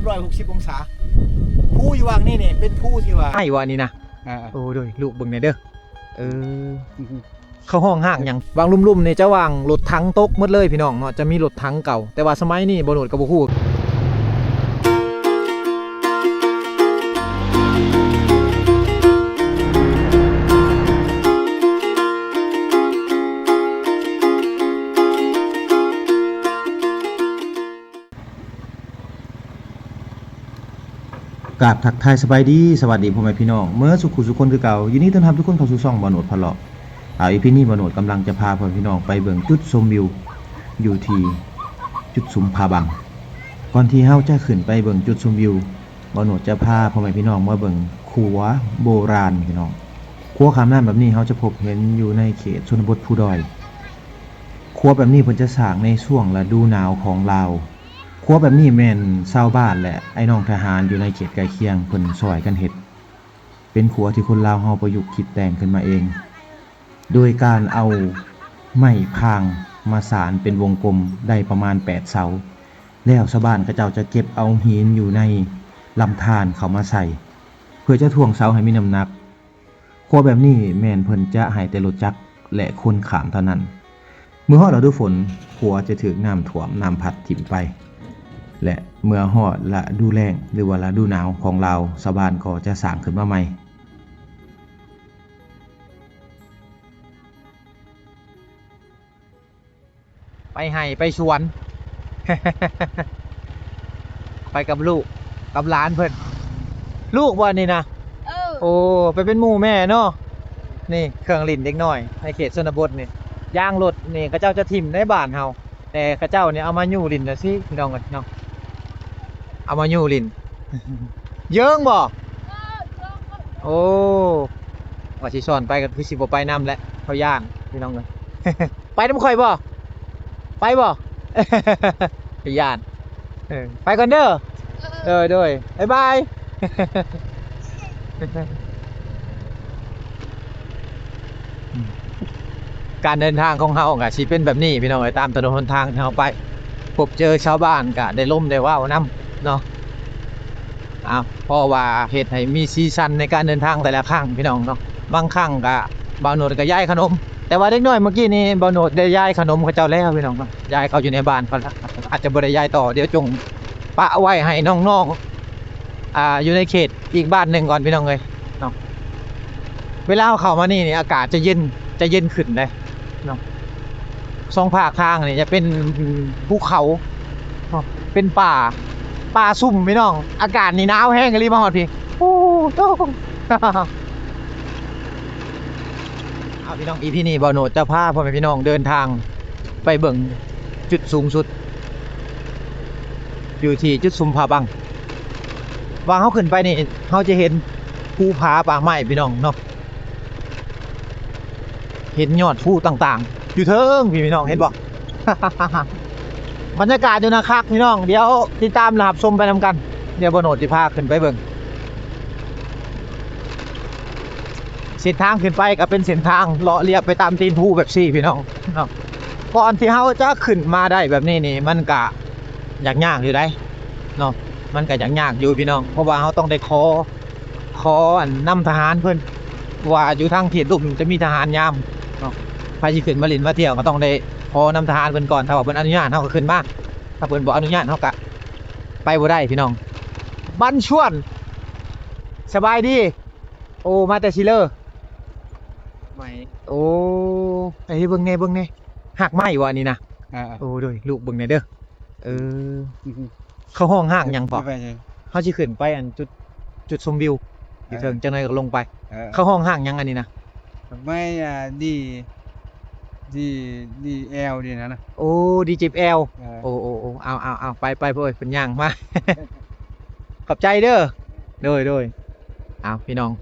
ຮ້ອຍຫົກສິບອົງສາ. ພູຢູ່ຫວ່າງນີ້ນີ້ເປັນພູທີ່ວ່າ ໃຫ້ວ່ານີ້ນະ. ອ່າ ໂອ້ ໂດຍ ລູກເບິ່ງແດ່ເດີ. ເອີ ເຂົາຮ້ອງຮ້າງຫຍັງ? ຫວ່າງລຸ່ມໆນີ້ຈະຫວ່າງລົດຖັງຕົກໝົດເລີຍພີ່ນ້ອງເນາະ, ຈະມີລົດຖັງເກົ່າ, ແຕ່ວ່າສະໄໝນີ້ບໍ່ໂນດກໍບໍ່ຮູ້. ກາບທັກທາຍສະບາຍດີ ສະຫວັດດີພໍ່ແມ່ພີ່ນ້ອງເໝິດສູ່ຜູ້ສູ່ຄົນຄືເກົ່າ. ຍິນດີຕ້ອນຮັບທຸກຄົນເຂົ້າສູ່ຊ່ອງບ່າວໂນດພາເລາະ. ອາ ອີພີນີ້ບ່າວໂນດກຳລັງຈະພາພໍ່ແມ່ພີ່ນ້ອງໄປເບິ່ງຈຸດຊົມວິວ ຢູ່ທີ່ຈຸດຊຸມຜາບັງ. ກ່ອນທີ່ເຮົາຈະຂຶ້ນໄປເບິ່ງຈຸດຊົມວິວ, ບ່າວໂນດຈະພາພໍ່ແມ່ພີ່ນ້ອງມາເບິ່ງຂົວໂບລານພີ່ນ້ອງ. ຂົວຂ້າມນ້ຳແບບນີ້ເຮົາຈະພົບເຫັນຢູ່ໃນເຂດຊົນນະບົດພູດອຍ. ຂົວແບບນີ້ເພິ່ນຈະສ້າງໃນຊ່ວງລະດູໜາວຂອງລາວ. ຂົວແບບນີ້ແມ່ນຊາວບ້ານ ແລະ ອ້າຍນ້ອງທະຫານຢູ່ໃນເຂດໃກ້ຄຽງເພິ່ນຊ່ອຍກັນເຮັດ. ເປັນຂົວທີ່ຄົນລາວເຮົາປະຍຸກຄິດແຕ່ງຂຶ້ນມາເອງ ໂດຍການເອົາໄມ້ພາງມາສານເປັນວົງກົມໄດ້ປະມານແປດເສົາ, ແລ້ວຊາວບ້ານເຂົາເຈົ້າຈະເກັບເອົາຫີນຢູ່ໃນລຳທານເຂົ້າມາໃສ່ ເພື່ອຈະຖ່ວງເສົາໃຫ້ມີນ້ຳໜັກ. ຂົວແບບນີ້ແມ່ນເພິ່ນຈະໃຫ້ແຕ່ລົດຈັກ ແລະ ຄົນຂ້າມເທົ່ານັ້ນ. ເມື່ອຮອດລະດູຝົນ, ຂົວຈະຖືກນ້ຳຖ້ວມ, ນ້ຳພັດຖິ້ມໄປ ແລະ ເມື່ອຮອດລະດູແລ້ງ ຫຼືວ່າລະດູໜາວຂອງລາວ, ຊາວບ້ານກໍຈະສ້າງຂຶ້ນມາໃໝ່. ໄປໄຮ່ໄປສວນ ໄປກັບລູກກັບຫຼານເພິ່ນ. ລູກບໍ່ນີ້ນະ? ເອີ ໂອ້ ໄປເປັນໝູ່ແມ່ເນາະ. ນີ້ເຄື່ອງຫຼິ້ນເດັກນ້ອຍໃນເຂດຊົນນະບົດນີ້. ຢາງລົດນີ້ເຂົາເຈົ້າຈະຖິ້ມໃນບ້ານເຮົາ, ແຕ່ເຂົາເຈົ້ານີ້ເອົາມາຍູ້ຫຼິ້ນຈັ່ງຊີ້ ພີ່ນ້ອງເອີຍເນາະ, ເອົາມາຍູ້ຫຼິ້ນ. ເຢິງບໍ່? ໂອ້ ວ່າຊິຊ້ອນໄປກໍຄືຊິບໍ່ໄປນຳແຫຼະ ເຂົາຢ້ານ ພີ່ນ້ອງເອີຍ. ໄປນຳຂ້ອຍບໍ່? ໄປບໍ່? ຢ້ານ. ເອີ ໄປກ່ອນເດີ. ເອີ ໂດຍໆ ບາຍບາຍ. ການເດີນທາງຂອງເຮົາກະຊິເປັນແບບນີ້ ພີ່ນ້ອງເອີຍ, ຕາມຖະໜົນຫົນທາງທີ່ເຮົາໄປ ພົບເຈີຊາວບ້ານກະໄດ້ລົມໄດ້ເວົ້ານຳເນາະ. ເອົາ ເພາະວ່າເຮັດໃຫ້ມີສີສັນໃນການເດີນທາງແຕ່ລະຄັ້ງ ພີ່ນ້ອງເນາະ. ບາງຄັ້ງກະບ່າວໂນດກະຢາຍຂະໜົມ, ແຕ່ວ່າເດັກນ້ອຍເມື່ອກີ້ນີ້ບ່າວໂນດໄດ້ຢາຍຂະໜົມເຂົາເຈົ້າແລ້ວ ພີ່ນ້ອງເນາະ, ຢາຍເຂົາຢູ່ໃນບ້ານເຂົາລະ, ອາດຈະບໍ່ໄດ້ຢາຍຕໍ່, ດຽວຈົ່ງປະໄວ້ໃຫ້ນ້ອງໆ ອ່າ ຢູ່ໃນເຂດອີກບ້ານໜຶ່ງກ່ອນ ພີ່ນ້ອງເອີຍເນາະ. ເວລາເຮົາເຂົ້າມານີ້ນີ້ ອາກາດຈະເຢັນ ຈະເຢັນຂຶ້ນເດ້ເນາະ. ສອງພາກທາງນີ້ຈະເປັນພູເຂົາເນາະ, ເປັນປ່າ ປ່າຊຸ່ມ ພີ່ນ້ອງ. ອາກາດນີ້ໜາວແຮງອີ່ຫຼີ ມາຮອດພີ້. ໂອ້ໂຫ ເອົາ ພີ່ນ້ອງ ອີພີນີ້ບ່າວໂນດຈະພາພໍ່ແມ່ພີ່ນ້ອງເດີນທາງໄປເບິ່ງຈຸດສູງສຸດ ຢູ່ທີ່ຈຸດຊຸມຜາບັງ. ວ່າເຮົາຂຶ້ນໄປນີ້ ເຮົາຈະເຫັນພູຜາປ່າໄມ້ ພີ່ນ້ອງເນາະ, ເຫັນຍອດພູຕ່າງໆຢູ່ເທິງ ພີ່ນ້ອງເຫັນບໍ່? ບັນຍາກາດຢູ່ນະຄັກ ພີ່ນ້ອງ, ດຽວຕິດຕາມຮັບຊົມໄປນຳກັນ. ດຽວບ່າວໂນດຊິພາຂຶ້ນໄປເບິ່ງ. ເສັ້ນທາງຂຶ້ນໄປກໍເປັນເສັ້ນທາງເລາະລຽບໄປຕາມຕີນພູແບບຊີ້ ພີ່ນ້ອງເນາະ. ກ່ອນທີ່ເຮົາຈະຂຶ້ນມາໄດ້ແບບນີ້ນີ້ ມັນກະຍາກໆຢູ່ໃດ໋ເນາະ, ມັນກະຍາກໆຢູ່ ພີ່ນ້ອງ, ເພາະວ່າເຮົາຕ້ອງໄດ້ຂໍ ຂໍອັນນຳທະຫານເພິ່ນ ວ່າຢູ່ທາງເຂດລຸ່ມຈະມີທະຫານຍາມເນາະ. ໃຜຊິຂຶ້ນມາຫຼິ້ນມາທ່ຽວກໍຕ້ອງໄດ້ຂໍນຳທະຫານເພິ່ນກ່ອນ, ຖ້າວ່າເພິ່ນອະນຸຍາດເຮົາກໍຂຶ້ນມາ, ຖ້າເພິ່ນບໍ່ອະນຸຍາດເຮົາກໍໄປບໍ່ໄດ້ ພີ່ນ້ອງ. ບັນຊວນ ສະບາຍດີ. ໂອ້ ມາແຕ່ຊິເລີ. ໄມ້ ໂອ້ ໃຫ້ເບິ່ງແດ່ ເບິ່ງແດ່. ຮາກໄມ້ບໍ່ອັນນີ້ນະ? ອ່າ ໂອ້ ໂດຍ ລູກເບິ່ງແດ່ເດີ. ເອີ ອືມ ເຂົາຮ້ອງຮາກຫຍັງເກາະ? ໄປໃສ? ເຮົາຊິຂຶ້ນໄປອັນຈຸດ ຈຸດຊົມວິວຢູ່ເທິງ ເອີ ຈັກໜ້ອຍກໍລົງໄປ. ເອີ ເຂົາຮ້ອງຮາກຫຍັງອັນນີ້ນະ? ຮາກໄມ້ ອ່າ ດີ ດີ ດີແອວນີ້ນະ. ໂອ້ ດີເຈັບແອວ. ເອີ ໂອ້ ໂອ້ ໂອ້ ເອົາ ເອົາ ເອົາ ໄປ ໄປ ໂອ້ຍ ເພິ່ນຍ່າງມາ. ຂອບໃຈເດີ. ໂດຍ ໂດຍ. ເອົາ ພີ່ນ້ອງ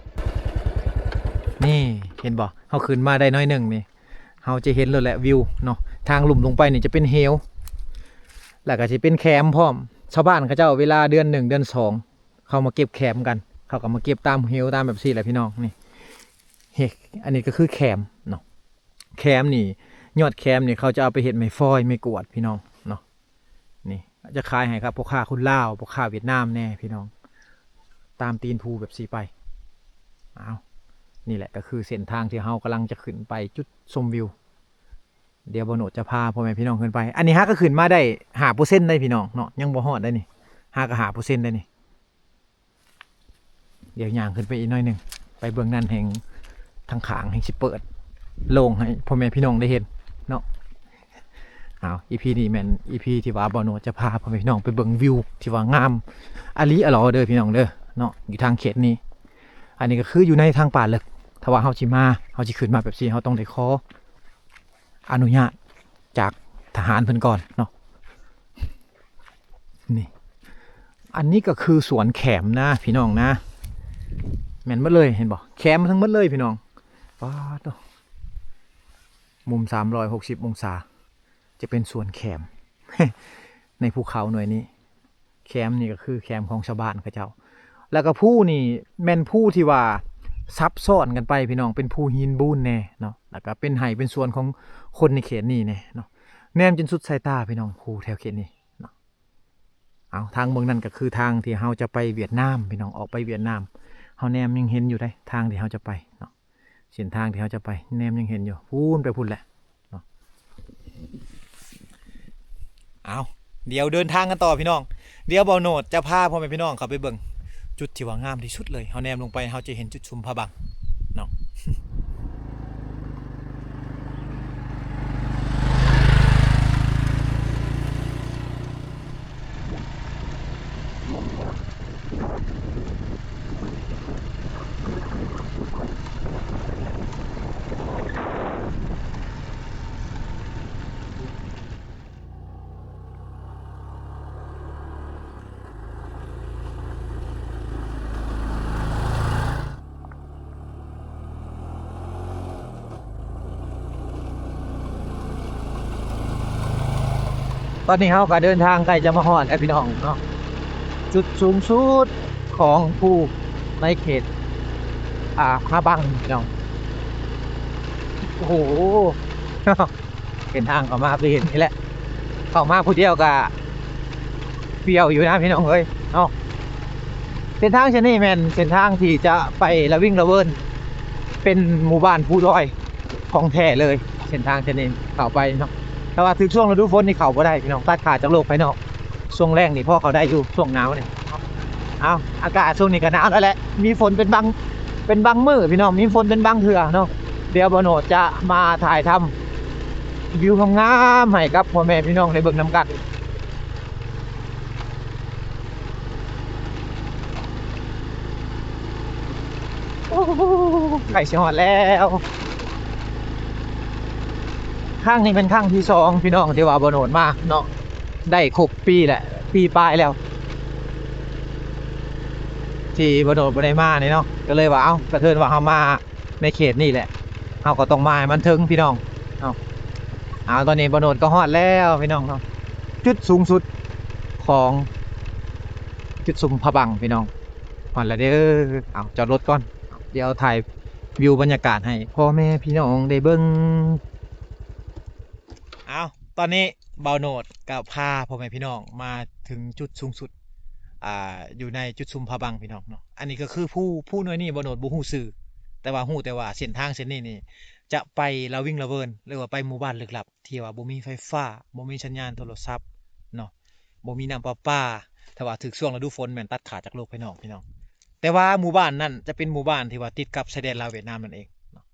ນີ້ເຫັນບໍ່? ເຮົາຂຶ້ນມາໄດ້ໜ້ອຍໜຶ່ງນີ້ ເຮົາຈະເຫັນໂລດແຫຼະວິວເນາະ. ທາງລຸ່ມລົງໄປນີ້ຈະເປັນເຫວ ແລ້ວກໍຊິເປັນແຄມພ້ອມ. ຊາວບ້ານເຂົາເຈົ້າເວລາເດືອນໜຶ່ງເດືອນສອງ ເຂົາມາເກັບແຄມກັນ, ເຂົາກໍມາເກັບຕາມເຫວຕາມແບບຊີ້ແຫຼະ ພີ່ນ້ອງ. ນີ້ ເຮັດ ອັນນີ້ກໍຄືແຄມເນາະ. ແຄມນີ້ ຍອດແຄມນີ້ເຂົາຈະເອົາໄປເຮັດໄມ້ຟອຍ ໄມ້ກວາດ ພີ່ນ້ອງເນາະ. ນີ້ ຈະຂາຍໃຫ້ກັບພໍ່ຄ້າຄົນລາວ ພໍ່ຄ້າຫວຽດນາມແດ່ພີ່ນ້ອງ ຕາມຕີນພູແບບຊີ້ໄປ. ອ້າວ ນີ້ແຫຼະກໍຄືເສັ້ນທາງທີ່ເຮົາກຳລັງຈະຂຶ້ນໄປຈຸດຊົມວິວ. ດຽວບ່າວໂນດຈະພາພໍ່ແມ່ພີ່ນ້ອງຂຶ້ນໄປ. ອັນນີ້ຫາກໍຂຶ້ນມາໄດ້ຫ້າເປີເຊັນໄດ໋ພີ່ນ້ອງເນາະ ຍັງບໍ່ຮອດໄດ໋ນີ້ ຫາກໍຫ້າເປີເຊັນໄດ໋ນີ້. ດຽວຍ່າງຂຶ້ນໄປອີກໜ້ອຍໜຶ່ງ ໄປເບື້ອງນັ້ນແຮ່ງ ທາງຂ້າງແຮ່ງຊິເປີດໂລ່ງໃຫ້ພໍ່ແມ່ພີ່ນ້ອງໄດ້ເຫັນເນາະ. ອ້າວ ອີພີນີ້ແມ່ນອີພີທີ່ວ່າບ່າວໂນດຈະພາພໍ່ແມ່ພີ່ນ້ອງໄປເບິ່ງວິວທີ່ວ່າງາມອີ່ຫຼີອີ່ຫຼໍເດີພີ່ນ້ອງເດີເນາະ ຢູ່ທາງເຂດນີ້. ອັນນີ້ກໍຄືຢູ່ໃນທາງປ່າເລິກ ຖ້າວ່າເຮົາຊິມາ ເຮົາຊິຂຶ້ນມາແບບຊີ້ ເຮົາຕ້ອງໄດ້ຂໍອະນຸຍາດຈາກທະຫານເພິ່ນກ່ອນເນາະ. ນີ້ ອັນນີ້ກໍຄືສວນແຂມນະພີ່ນ້ອງນະ ແມ່ນໝົດເລີຍ ເຫັນບໍ່ ແຂມທັງໝົດເລີຍພີ່ນ້ອງ. ປາດໂທ້ ມຸມສາມຮ້ອຍຫົກສິບອົງສາ ຈະເປັນສວນແຂມ ໃນພູເຂົາໜ່ວຍນີ້. ແຄມນີ້ກໍຄືແຄມຂອງຊາວບ້ານເຂົາເຈົ້າ ແລ້ວກໍພູນີ້ແມ່ນພູທີ່ວ່າຊັບຊ້ອນກັນໄປພີ່ນ້ອງ ເປັນພູຫີນບູນແດ່ເນາະ ແລ້ວກໍເປັນໄຮ່ເປັນສວນຂອງຄົນໃນເຂດນີ້ແດ່ເນາະ. ແນມຈົນສຸດສາຍຕາພີ່ນ້ອງ ພູແຖວເຂດນີ້ເນາະ. ເອົາ ທາງເບື້ອງນັ້ນກໍຄືທາງທີ່ເຮົາຈະໄປຫວຽດນາມພີ່ນ້ອງ ອອກໄປຫວຽດນາມ ເຮົາແນມຍັງເຫັນຢູ່ເດ້ ທາງທີ່ເຮົາຈະໄປເນາະ. ເສັ້ນທາງທີ່ເຮົາຈະໄປ ແນມຍັງເຫັນຢູ່ ພຸ້ນໄປພຸ້ນແຫຼະເນາະ. ເອົາ ດຽວເດີນທາງກັນຕໍ່ພີ່ນ້ອງ ດຽວບ່າວໂນດຈະພາພໍ່ແມ່ພີ່ນ້ອງເຂົ້າໄປເບິ່ງຈຸດທີ່ວ່າງາມທີ່ສຸດເລີຍ. ເຮົາແນມລົງໄປ ເຮົາຈະເຫັນຈຸດຊຸມພະບັງເນາະ. ຕອນນີ້ເຮົາກໍເດີນທາງໃກ້ຈະມາຮອດແລ້ວພີ່ນ້ອງເນາະ ຈຸດສູງສຸດຂອງພູໃນເຂດ ອ່າ ພະບັງພີ່ນ້ອງ. ໂອ້ໂຫ ເສັ້ນທາງເຂົ້າມາຄືເຫັນນີ້ແຫຼະ ເຂົ້າມາຜູ້ດຽວກໍປ່ຽວຢູ່ນະພີ່ນ້ອງເອີຍເນາະ. ເສັ້ນທາງເສັ້ນນີ້ແມ່ນເສັ້ນທາງທີ່ຈະໄປລະວິງລະເວີນ ເປັນໝູ່ບ້ານພູດອຍຂອງແທ້ເລີຍ ເສັ້ນທາງເສັ້ນນີ້ເຂົ້າໄປເນາະ. ແຕ່ວ່າຖືກຊ່ວງລະດູຝົນນີ້ເຂົ້າບໍ່ໄດ້ພີ່ນ້ອງ ຕັດຂາດຈາກໂລກພາຍນອກ. ຊ່ວງແລ້ງນີ້ພໍເຂົ້າໄດ້ຢູ່ ຊ່ວງໜາວນີ້. ເອົາ ອາກາດຊ່ວງນີ້ກໍໜາວແລ້ວແຫຼະ ມີຝົນເປັນບາງ ເປັນບາງມື້ພີ່ນ້ອງ ມີຝົນເປັນບາງເທື່ອເນາະ. ດຽວບ່າວໂນດຈະມາຖ່າຍທຳວິວງາມໆໃຫ້ກັບພໍ່ແມ່ພີ່ນ້ອງໄດ້ເບິ່ງນຳກັນ. ໂອ້ໂຫ ໃກ້ຊິຮອດແລ້ວ ຄັ້ງນີ້ເປັນຄັ້ງທີສອງພີ່ນ້ອງ ທີ່ວ່າບ່າວໂນດມາເນາະ ໄດ້ຄົບປີແຫຼະ ປີປາຍແລ້ວ ທີ່ບ່າວໂນດບໍ່ໄດ້ມານີ້ເນາະ. ກໍເລີຍວ່າ ເອົ້າ ກະເທີນວ່າເຮົາມາໃນເຂດນີ້ແຫຼະ ເຮົາກໍຕ້ອງມາໃຫ້ມັນເຖິງພີ່ນ້ອງເນາະ. ເອົາ ຕອນນີ້ບ່າວໂນດກໍຮອດແລ້ວພີ່ນ້ອງເນາະ ຈຸດສູງສຸດຂອງຈຸດຊຸມພະບັງພີ່ນ້ອງ ຮອດແລ້ວເດີ. ເອົາ ຈອດລົດກ່ອນ ດຽວຖ່າຍວິວບັນຍາກາດໃຫ້ພໍ່ແມ່ພີ່ນ້ອງໄດ້ເບິ່ງ. ເອົາ ຕອນນີ້ບ່າວໂນດກໍພາພໍ່ແມ່ພີ່ນ້ອງມາເຖິງຈຸດສູງສຸດ ອ່າ ຢູ່ໃນຈຸດຊຸມພະບັງພີ່ນ້ອງເນາະ. ອັນນີ້ກໍຄືພູ ພູໜ່ວຍນີ້ບ່າວໂນດບໍ່ຮູ້ຊື່ ແຕ່ວ່າຮູ້ແຕ່ວ່າເສັ້ນທາງເສັ້ນນີ້ນີ້ຈະໄປລະວິງລະເວີນ ຫຼືວ່າໄປໝູ່ບ້ານລຶກລັບ ທີ່ວ່າບໍ່ມີໄຟຟ້າ ບໍ່ມີສັນຍານໂທລະສັບເນາະ ບໍ່ມີນ້ຳປະປາ. ຖ້າວ່າຖືກຊ່ວງລະດູຝົນແມ່ນຕັດຂາດຈາກໂລກພາຍນອກພີ່ນ້ອງ. ແຕ່ວ່າໝູ່ບ້ານນັ້ນຈະເປັນໝູ່ບ້ານທີ່ວ່າຕິດກັບຊາຍແດນລາວຫວຽດນາມນັ້ນເອງເນາະ.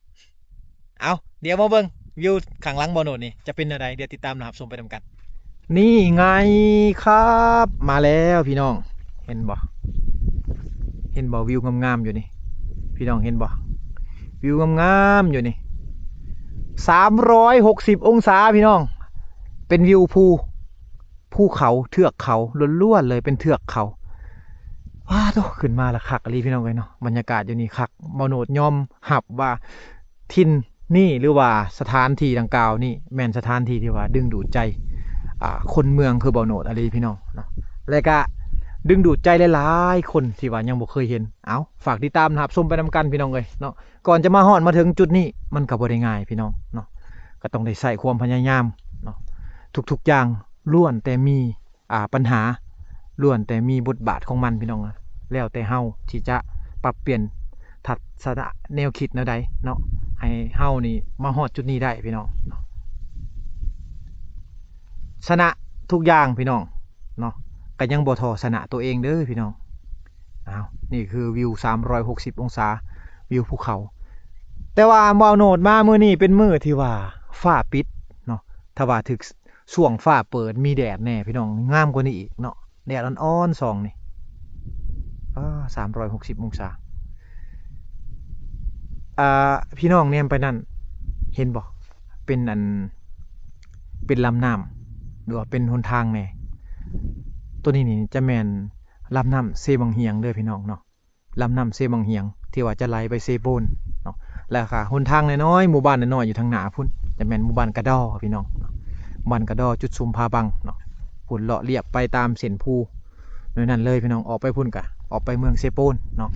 ເອົາ ດຽວມາເບິ່ງວິວຂ້າງຫຼັງບ່າວໂນດນີ້ຈະເປັນແນວໃດ ດຽວຕິດຕາມຮັບຊົມໄປນຳກັນ. ນີ້ໄງຄັບ ມາແລ້ວພີ່ນ້ອງ ເຫັນບໍ່ ເຫັນບໍ່ ວິວງາມໆຢູ່ນີ້ ພີ່ນ້ອງເຫັນບໍ່ ວິວງາມໆຢູ່ນີ້ ສາມຮ້ອຍຫົກສິບອົງສາພີ່ນ້ອງ ເປັນວິວພູ ພູເຂົາ ເທືອກເຂົາລ້ວນໆເລີຍ ເປັນເທືອກເຂົາ. ວ້າໂທ້ ຂຶ້ນມາລະຄັກອີ່ຫຼີພີ່ນ້ອງເອີຍເນາະ ບັນຍາກາດຢູ່ນີ້ຄັກ. ບ່າວໂນດຍອມຮັບວ່າຖິ່ນນີ້ ຫຼືວ່າສະຖານທີ່ດັ່ງກ່າວນີ້ ແມ່ນສະຖານທີ່ທີ່ວ່າດຶງດູດໃຈ ອ່າ ຄົນເມືອງຄືບ່າວໂນດອີ່ຫຼີພີ່ນ້ອງເນາະ ແລະກະດຶງດູດໃຈຫຼາຍໆຄົນທີ່ວ່າຍັງບໍ່ເຄີຍເຫັນ. ເອົາ ຝາກຕິດຕາມຮັບຊົມໄປນຳກັນພີ່ນ້ອງເອີຍເນາະ. ກ່ອນຈະມາຮອດມາເຖິງຈຸດນີ້ ມັນກໍບໍ່ໄດ້ງ່າຍພີ່ນ້ອງເນາະ ກໍຕ້ອງໄດ້ໃຊ້ຄວາມພະຍາຍາມເນາະ. ທຸກໆຢ່າງລ້ວນແຕ່ມີ ອ່າ ບັນຫາ ລ້ວນແຕ່ມີບົດບາດຂອງມັນ ພີ່ນ້ອງ. ແລ້ວແຕ່ເຮົາທີ່ຈະປັບປ່ຽນທັດສະນະແນວຄິດແນວໃດເນາະ ໃຫ້ເຮົານີ້ມາຮອດຈຸດນີ້ໄດ້ ພີ່ນ້ອງເນາະ. ຊະນະທຸກຢ່າງ ພີ່ນ້ອງເນາະ ກໍຍັງບໍ່ທໍ່ຊະນະຕົວເອງເດີ ພີ່ນ້ອງ. ອ້າວ ນີ້ຄືວິວສາມຮ້ອຍຫົກສິບອົງສາ ວິວພູເຂົາ. ແຕ່ວ່າບ່າວໂນດມາມື້ນີ້ເປັນມື້ທີ່ວ່າຟ້າປິດເນາະ ຖ້າວ່າຖືກ ຊ່ວງຟ້າເປີດມີແດດແດ່ ພີ່ນ້ອງ ງາມກວ່ານີ້ອີກເນາະ ແດດອ່ອນໆ ຊ່ອງນີ້ ອ້າ ສາມຮ້ອຍຫົກສິບອົງສາ. ອ່າ ພີ່ນ້ອງແນມໄປນັ້ນ ເຫັນບໍ່ ເປັນອັນ ເປັນລຳນ້ຳ ຫຼືວ່າເປັນຫົນທາງແດ່. ໂຕນີ້ນີ້ຈະແມ່ນລຳນ້ຳເຊບັງຫຽງເດີ ພີ່ນ້ອງເນາະ. ລຳນ້ຳເຊບັງຫຽງ ທີ່ວ່າຈະໄຫຼໄປເຊໂປນເນາະ. ແລ້ວກໍຫົນທາງນ້ອຍໆ ໝູ່ບ້ານນ້ອຍໆ ຢູ່ທາງໜ້າພຸ້ນ ຈະແມ່ນໝູ່ບ້ານກະດໍ ພີ່ນ້ອງເນາະ ບ້ານກະດໍ ຈຸດຊຸມຜາບັງເນາະ. ພຸ້ນເລາະລຽບໄປຕາມເສັ້ນພູນັ້ນເລີຍ ພີ່ນ້ອງ ອອກໄປພຸ້ນກະອອກໄປເມືອງເຊໂປນເນາະ.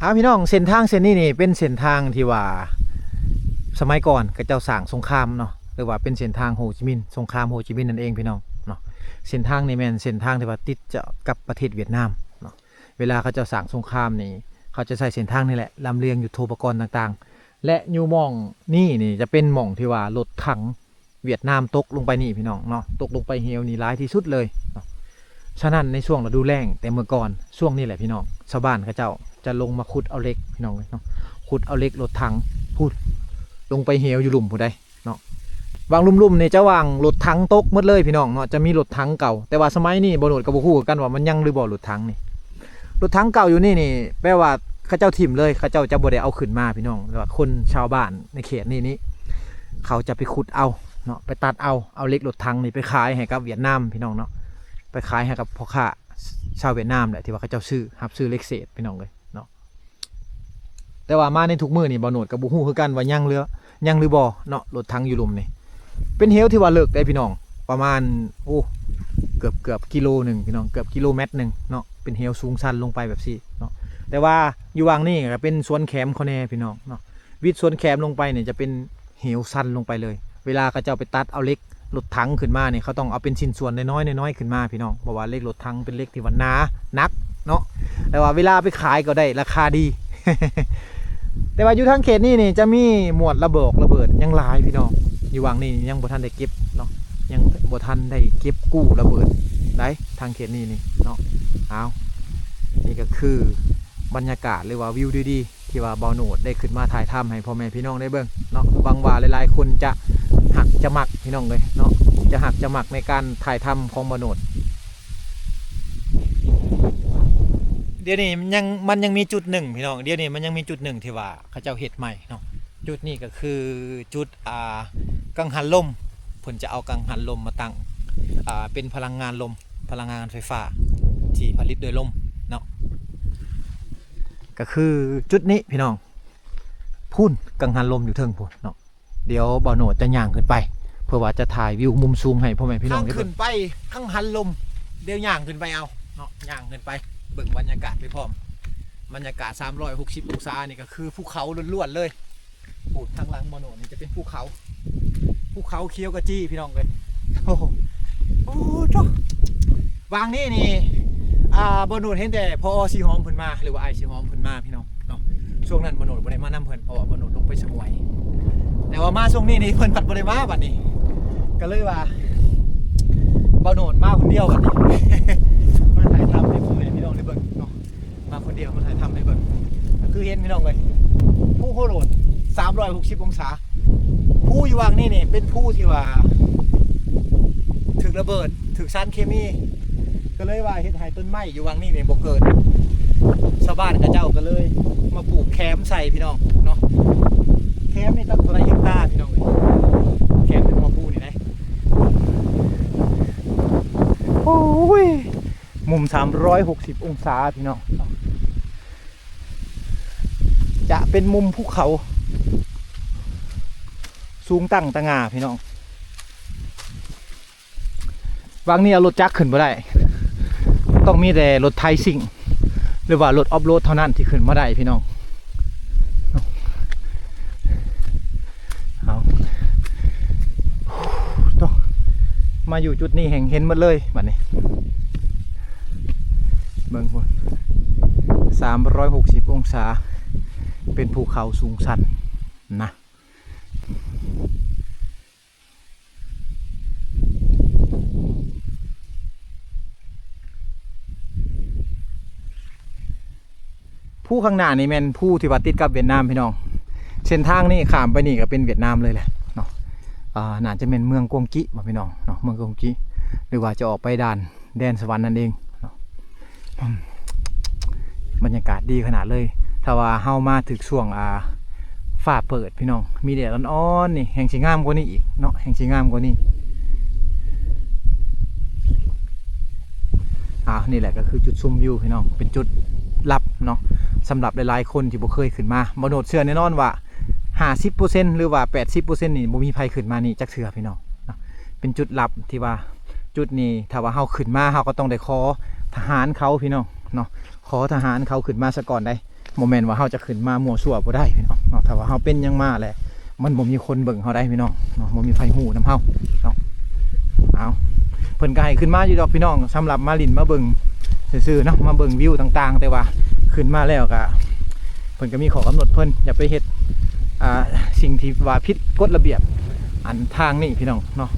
ອ້າ ພີ່ນ້ອງ ເສັ້ນທາງເສັ້ນນີ້ນີ້ເປັນເສັ້ນທາງທີ່ວ່າສະໄໝກ່ອນເຂົາເຈົ້າສ້າງສົງຄາມເນາະ ຫຼືວ່າເປັນເສັ້ນທາງໂຮຈິມິນ ສົງຄາມໂຮຈິມິນນັ້ນເອງ ພີ່ນ້ອງເນາະ. ເສັ້ນທາງນີ້ແມ່ນເສັ້ນທາງທີ່ວ່າຕິດຈະ ກັບປະເທດຫວຽດນາມເນາະ. ເວລາເຂົາເຈົ້າສ້າງສົງຄາມນີ້ ເຂົາຈະໃຊ້ເສັ້ນທາງນີ້ແຫຼະ ລຳລຽງຍຸດໂທປະກອນຕ່າງໆ ແລະ ຢູ່ໝ່ອງນີ້ນີ້ຈະເປັນໝ່ອງທີ່ວ່າລົດຖັງຫວຽດນາມຕົກລົງໄປນີ້ ພີ່ນ້ອງເນາະ ຕົກລົງໄປເຫວນີ້ຫຼາຍທີ່ສຸດເລີຍເນາະ. ສະນັ້ນໃນຊ່ວງລະດູແລ້ງແຕ່ເມື່ອກ່ອນ ຊ່ວງນີ້ແຫຼະ ພີ່ນ້ອງ ຊາວບ້ານເຂົາເຈົ້າຈະລົງມາຂຸດເອົາເຫຼັກ ພີ່ນ້ອງເອີຍເນາະ ຂຸດເອົາເຫຼັກລົດຖັງພຸ້ນ ລົງໄປເຫວຢູ່ລຸ່ມພຸ້ນໃດ ເນາະ. ວາງລຸ່ມໆນີ້ຈະວາງລົດຖັງຕົກໝົດເລີຍ ພີ່ນ້ອງເນາະ ຈະມີລົດຖັງເກົ່າ ແຕ່ວ່າສະໄໝນີ້ບໍ່ໂນດກໍບໍ່ຮູ້ຄືກັນວ່າມັນຍັງຫຼືບໍ່ ລົດຖັງນີ້. ລົດຖັງເກົ່າຢູ່ນີ້ນີ້ ແປວ່າເຂົາເຈົ້າຖິ້ມເລີຍ ເຂົາເຈົ້າຈະບໍ່ໄດ້ເອົາຂຶ້ນມາ ພີ່ນ້ອງ. ແຕ່ວ່າຄົນຊາວບ້ານໃນເຂດນີ້ນີ້ ເຂົາຈະໄປຂຸດເອົາເນາະ ໄປຕັດເອົາ ເອົາເຫຼັກລົດຖັງນີ້ໄປຂາຍໃຫ້ກັບຫວຽດນາມ ພີ່ນ້ອງເນາະ ໄປຂາຍໃຫ້ກັບພໍ່ຄ້າຊາວຫວຽດນາມແຫຼະ ທີ່ວ່າເຂົາເຈົ້າຊື້ ຮັບຊື້ເຫຼັກເສດ ພີ່ນ້ອງເອີຍເນາະ. ແຕ່ວ່າມາໃນທຸກມື້ນີ້ ບ່າວໂນດກໍບໍ່ຮູ້ຄືກັນວ່າຍັງເຫຼືອ ຍັງຫຼືບໍ່ເນາະ ລົດຖັງຢູ່ລຸ່ມນີ້. ເປັນເຫວທີ່ວ່າເລິກເດ້ ພີ່ນ້ອງ ປະມານ ໂອ້ ເກືອບໆ ກິໂລໜຶ່ງ ພີ່ນ້ອງ ເກືອບກິໂລແມັດໜຶ່ງເນາະ. ເປັນເຫວສູງຊັນລົງໄປແບບຊີ້ເນາະ ແຕ່ວ່າຢູ່ຫວ່າງນີ້ກໍເປັນສວນແຄມເຂົາແດ່ ພີ່ນ້ອງເນາະ. ວິດສວນແຄມລົງໄປນີ້ຈະເປັນເຫວຊັນລົງໄປເລີຍ. ເວລາເຂົາເຈົ້າໄປຕັດເອົາເຫຼັກ ລົດຖັງຂຶ້ນມານີ້ ເຂົາຕ້ອງເອົາເປັນຊິ້ນສ່ວນນ້ອຍໆ ນ້ອຍໆ ຂຶ້ນມາ ພີ່ນ້ອງ ເພາະວ່າເຫຼັກລົດຖັງເປັນເຫຼັກທີ່ວ່າໜາ ໜັກເນາະ. ແຕ່ວ່າເວລາໄປຂາຍກໍໄດ້ລາຄາດີ. ແຕ່ວ່າຢູ່ທາງເຂດນີ້ນີ້ຈະມີໝວດລະບອກລະເບີດຍັງຫຼາຍ ພີ່ນ້ອງ. ຢູ່ຫວ່າງນີ້ຍັງບໍ່ທັນໄດ້ເກັບເນາະ ຍັງບໍ່ທັນໄດ້ເກັບກູ້ລະເບີດໃດ໋ ທາງເຂດນີ້ນີ້ເນາະ. ອ້າວ ນີ້ກໍຄືບັນຍາກາດ ຫຼືວ່າວິວດີໆ ທີ່ວ່າບ່າວໂນດໄດ້ຂຶ້ນມາຖ່າຍທຳໃຫ້ພໍ່ແມ່ພີ່ນ້ອງໄດ້ເບິ່ງເນາະ. ຫວັງວ່າຫຼາຍໆຄົນຈະຮັກຈະມັກ ພີ່ນ້ອງເອີຍເນາະ ຈະຮັກຈະມັກໃນການຖ່າຍທຳຂອງບ່າວໂນດ. ດຽວນີ້ມັນຍັງ ມັນຍັງມີຈຸດໜຶ່ງ ພີ່ນ້ອງ ດຽວນີ້ມັນຍັງມີຈຸດໜຶ່ງທີ່ວ່າເຂົາເຈົ້າເຮັດໃໝ່ເນາະ. ຈຸດນີ້ກໍຄືຈຸດ ອ່າ ກັງຫັນລົມ ເພິ່ນຈະເອົາກັງຫັນລົມມາຕັ້ງ ອ່າ ເປັນພະລັງງານລົມ ພະລັງງານໄຟຟ້າທີ່ຜະລິດໂດຍລົມເນາະ. ກໍຄືຈຸດນີ້ ພີ່ນ້ອງ ພຸ້ນ ກັງຫັນລົມຢູ່ເທິງພຸ້ນເນາະ. ດຽວບ່າວໂນດຈະຍ່າງຂຶ້ນໄປ ເພື່ອວ່າຈະຖ່າຍວິວມຸມສູງໃຫ້ພໍ່ແມ່ພີ່ນ້ອງໄດ້ເບິ່ງ. ທາງຂຶ້ນໄປກັງຫັນລົມ ດຽວຍ່າງຂຶ້ນໄປເອົາເນາະ ຍ່າງຂຶ້ນໄປເບິ່ງບັນຍາກາດໄປພ້ອມ. ບັນຍາກາດສາມຮ້ອຍຫົກສິບອົງສາ ນີ້ກໍຄືພູເຂົາລ້ວນໆເລີຍ. ໂອ້ ທາງຫຼັງບ່າວໂນດນີ້ຈະເປັນພູເຂົາ ພູເຂົາຂຽວຂະຈີ ພີ່ນ້ອງເອີຍ. ໂອ້ໂຫ ໂອ້ໂທ ຫວ່າງນີ້ນີ້ ອ່າ ບ່າວໂນດເຫັນແຕ່ ຜອ ສີຫອມເພິ່ນມາ ຫຼືວ່າອ້າຍສີຫອມເພິ່ນມາ ພີ່ນ້ອງເນາະ. ຊ່ວງນັ້ນບ່າວໂນດບໍ່ໄດ້ມານຳເພິ່ນ ເພາະວ່າບ່າວໂນດລົງໄປສະໝວຍ. ແຕ່ວ່າມາຊ່ວງນີ້ນີ້ເພິ່ນພັດບໍ່ໄດ້ມາບັດນີ້ ກໍເລີຍວ່າບ່າວໂນດມາຄົນດຽວບັດນີ້ ມາຖ່າຍທຳໃຫ້ພໍ່ແມ່ພີ່ນ້ອງໄດ້ເບິ່ງເນາະ. ມາຄົນດຽວມາຖ່າຍທຳໃຫ້ເບິ່ງ ກໍຄືເຫັນ ພີ່ນ້ອງເອີຍ ພູໂຄໂລນສາມຮ້ອຍຫົກສິບອົງສາ. ພູຢູ່ຫວ່າງນີ້ນີ້ເປັນພູທີ່ວ່າຖືກລະເບີດ ຖືກສານເຄມີ ກໍເລີຍວ່າເຮັດໃຫ້ຕົ້ນໄມ້ຢູ່ຫວ່າງນີ້ນີ້ບໍ່ເກີດ. ຊາວບ້ານເຂົາເຈົ້າກໍເລີຍມາປູກແຄມໃສ່ ພີ່ນ້ອງເນາະ. ແຄມນີ້ຕັ້ງເທົ່າໃດເຮັກຕາ ພີ່ນ້ອງເອີຍ ແຄມໜຶ່ງມາປູນີ້ໄດ໋. ໂອ້ຍ ມຸມສາມຮ້ອຍຫົກສິບອົງສາ ພີ່ນ້ອງ ຈະເປັນມຸມພູເຂົາສູງຕັ້ງຕະຫງ່າ ພີ່ນ້ອງ. ຫວ່າງນີ້ເອົາລົດຈັກຂຶ້ນບໍ່ໄດ້ ຕ້ອງມີແຕ່ລົດໄຖຊິງ ຫຼືວ່າລົດອອຟໂຣດເທົ່ານັ້ນທີ່ຂຶ້ນມາໄດ້ ພີ່ນ້ອງ. ເອົາ ມາຢູ່ຈຸດນີ້ແຮ່ງເຫັນໝົດເລີຍບັດນີ້ ເບິ່ງພຸ້ນ ສາມຮ້ອຍຫົກສິບອົງສາ ເປັນພູເຂົາສູງຊັນນະ. ພູຂ້າງໜ້ານີ້ແມ່ນພູທີ່ວ່າຕິດກັບຫວຽດນາມພີ່ນ້ອງ ເສັ້ນທາງນີ້ຂ້າມໄປນີ້ກໍເປັນຫວຽດນາມເລີຍແຫຼະເນາະ. ອ່າ ໜ້າຈະແມ່ນເມືອງກວງກີບໍ່ພີ່ນ້ອງເນາະ ເມືອງກວງກີ ຫຼືວ່າຈະອອກໄປດ່ານ ແດນສະຫວັນນັ້ນເອງເນາະ. ອືມ ບັນຍາກາດດີຂະໜາດເລີຍ ຖ້າວ່າເຮົາມາຖືກຊ່ວງ ອ່າ ຟ້າເປີດພີ່ນ້ອງ ມີແດດອ່ອນໆ ນີ້ແຮ່ງຊິງາມກວ່ານີ້ອີກເນາະ ແຮ່ງຊິງາມກວ່ານີ້. ອ່າ ນີ້ແຫຼະກໍຄືຈຸດຊົມວິວພີ່ນ້ອງ ເປັນຈຸດລັບເນາະ ສຳລັບຫຼາຍໆຄົນທີ່ບໍ່ເຄີຍຂຶ້ນມາ. ບໍ່ໂນດເຊື່ອແນ່ນອນວ່າຫ້າສິບເປີເຊັນ ຫຼືວ່າແປດສິບເປີເຊັນນີ້ ບໍ່ມີໃຜຂຶ້ນມານີ້ຈັກເທື່ອພີ່ນ້ອງເນາະ. ເປັນຈຸດລັບທີ່ວ່າ ຈຸດນີ້ຖ້າວ່າເຮົາຂຶ້ນມາ ເຮົາກໍຕ້ອງໄດ້ຂໍທະຫານເຂົາພີ່ນ້ອງເນາະ ຂໍທະຫານເຂົາຂຶ້ນມາສາກ່ອນໄດ໋. ບໍ່ແມ່ນວ່າເຮົາຈະຂຶ້ນມາມົ້ວຊົ່ວບໍ່ໄດ້ພີ່ນ້ອງເນາະ. ຖ້າວ່າເຮົາເປັນຫຍັງມາແລ້ວ ມັນບໍ່ມີຄົນເບິ່ງເຮົາໄດ໋ພີ່ນ້ອງເນາະ ບໍ່ມີໃຜຮູ້ນຳເຮົາເນາະ. ເອົາ ເພິ່ນກໍໃຫ້ຂຶ້ນມາຢູ່ດອກພີ່ນ້ອງ ສຳລັບມາຫຼິ້ນມາເບິ່ງຊື່ໆເນາະ ມາເບິ່ງວິວຕ່າງໆ ແຕ່ວ່າຂຶ້ນມາແລ້ວກໍ ເພິ່ນກໍມີຂໍ້ກຳນົດເພິ່ນ ຢ່າໄປເຮັດ ອ່າ ສິ່ງທີ່ວ່າຜິດກົດລະບຽບ ອັນທາງນີ້ພີ່ນ້ອງເນາະ.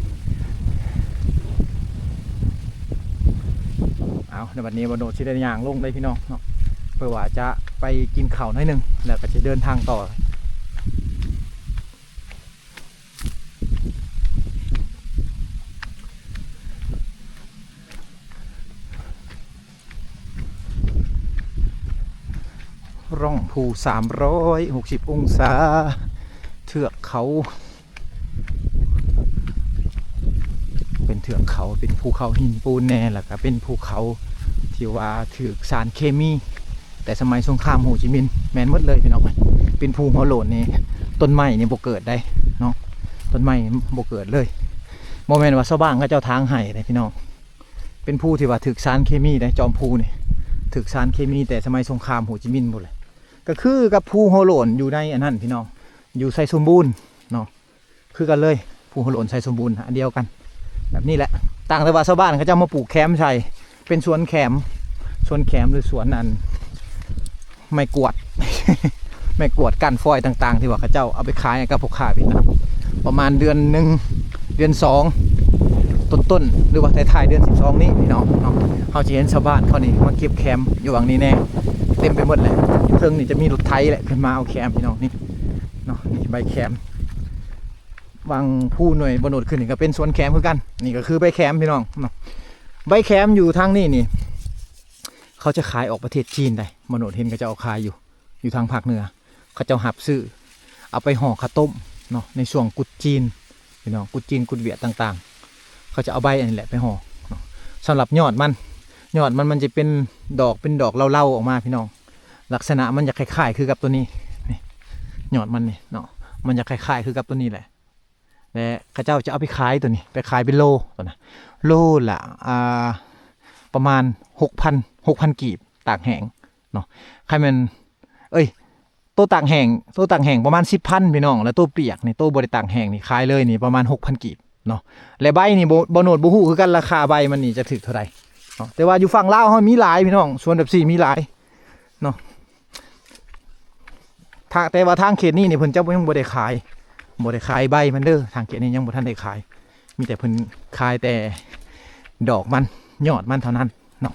ເອົາ ໃນບັດນີ້ບ່າວໂນດຊິໄດ້ຍ່າງລົງເລີຍພີ່ນ້ອງເນາະ ເພື່ອວ່າຈະໄປກິນເຂົ້າໜ້ອຍໜຶ່ງ ແລ້ວກໍຈະເດີນທາງຕໍ່. ຮ່ອງພູສາມຮ້ອຍຫົກສິບອົງສາ ເທືອກເຂົາ ເປັນເທືອກເຂົາ ເປັນພູເຂົາຫີນປູນແດ່ ແລ້ວກະເປັນພູເຂົາທີ່ວ່າຖືກສານເຄມີ ແຕ່ສະໄໝສົງຄາມໂຮຈິມິນ ແມ່ນໝົດເລີຍພີ່ນ້ອງ. ເປັນພູຫົວໂລ້ນນີ້ ຕົ້ນໄມ້ນີ້ບໍ່ເກີດໄດ໋ເນາະ ຕົ້ນໄມ້ບໍ່ເກີດເລີຍ. ບໍ່ແມ່ນວ່າຊາວບ້ານເຂົາເຈົ້າຖາງໃຫ້ເດ້ພີ່ນ້ອງ ເປັນພູທີ່ວ່າຖືກສານເຄມີໄດ໋ ຈອມພູນີ້ຖືກສານເຄມີແຕ່ສະໄໝສົງຄາມໂຮຈິມິນພຸ້ນແຫຼະ. ກໍຄືກັບພູຫົວໂລ້ນຢູ່ໃນອັນນັ້ນພີ່ນ້ອງ ຢູ່ໄຊສົມບູນເນາະ ຄືກັນເລີຍ ພູຫົວໂລ້ນໄຊສົມບູນ ອັນດຽວກັນ ແບບນີ້ແຫຼະ. ຕ່າງແຕ່ວ່າຊາວບ້ານເຂົາເຈົ້າມາປູກແຄມໃສ່ ເປັນສວນແຄມ ສວນແຄມ ຫຼື ສວນອັນ ໄມ້ກວາດ ໄມ້ກວາດກ້ານຟອຍຕ່າງໆ ທີ່ວ່າເຂົາເຈົ້າເອົາໄປຂາຍໃຫ້ກັບພວກຄ້າຫວຽດນາມ ປະມານເດືອນໜຶ່ງ ເດືອນສອງຕົ້ນໆ ຫຼືວ່າທ້າຍໆເດືອນສິບສອງນີ້ພີ່ນ້ອງເນາະ. ເຮົາຈະເຫັນຊາວບ້ານເຂົານີ້ມາເກັບແຄມຢູ່ຫວ່າງນີ້ແນ່ ເຕັມໄປໝົດແຫຼະ. ຢູ່ເທິງນີ້ຈະມີລົດໄຖແຫຼະ ຂຶ້ນມາເອົາແຄມພີ່ນ້ອງ ນີ້ເນາະ ນີ້ໃບແຄມ. ຫວ່າງພູໜ່ວຍບ່າວໂນດຂຶ້ນນີ້ກໍເປັນສວນແຄມຄືກັນ ນີ້ກໍຄືໃບແຄມພີ່ນ້ອງເນາະ. ໃບແຄມຢູ່ທາງນີ້ນີ້ ເຂົາຈະຂາຍອອກປະເທດຈີນໄດ໋ ບ່າວໂນດເຫັນເຂົາເຈົ້າເອົາຂາຍຢູ່ ຢູ່ທາງພາກເໜືອ ເຂົາເຈົ້າຮັບຊື້ເອົາໄປຫໍ່ເຂົ້າຕົ້ມເນາະ ໃນຊ່ວງກຸດຈີນພີ່ນ້ອງ ກຸດຈີນ ກຸດຫວຽດຕ່າງໆ ເຂົາຈະເອົາໃບອັນນີ້ແຫຼະໄປຫໍ່ເນາະ. ສຳລັບຍອດມັນ ຍອດມັນ ມັນຈະເປັນດອກ ເປັນດອກເລົາໆອອກມາພີ່ນ້ອງ ລັກສະນະມັນຈະຄ້າຍໆຄືກັບໂຕນີ້ ນີ້ ຍອດມັນນີ້ເນາະ ມັນຈະຄ້າຍໆຄືກັບໂຕນີ້ແຫຼະ. ແລະ ເຂົາເຈົ້າຈະເອົາໄປຂາຍໂຕນີ້ ໄປຂາຍເປັນໂລໂຕນະ ໂລລະ ອ່າ ປະມານຫົກພັນ ຫົກພັນກີບ ຕາກແຫ້ງເນາະ. ຄັນແມ່ນ ເອີຍ ໂຕຕາກແຫ້ງ ໂຕຕາກແຫ້ງປະມານສິບພັນພີ່ນ້ອງ ແລະ ໂຕປຽກນີ້ ໂຕບໍ່ໄດ້ຕາກແຫ້ງນີ້ ຂາຍເລີຍນີ້ປະມານຫົກພັນກີບເນາະ. ແລະ ໃບນີ້ບໍ່ ບ່າວໂນດບໍ່ຮູ້ຄືກັນ ລາຄາໃບມັນນີ້ຈະຖືກເທົ່າໃດເນາະ ແຕ່ວ່າຢູ່ຝັ່ງລາວເຮົາມີຫຼາຍພີ່ນ້ອງ ສວນແບບນີ້ມີຫຼາຍເນາະ. ຖ້າ ແຕ່ວ່າທາງເຂດນີ້ນີ້ເພິ່ນຈະບໍ່ ຍັງບໍ່ໄດ້ຂາຍ ບໍ່ໄດ້ຂາຍໃບມັນເດີ ທາງເຂດນີ້ຍັງບໍ່ທັນໄດ້ຂາຍ ມີແຕ່ເພິ່ນຂາຍແຕ່ດອກມັນ ຍອດມັນເທົ່ານັ້ນເນາະ.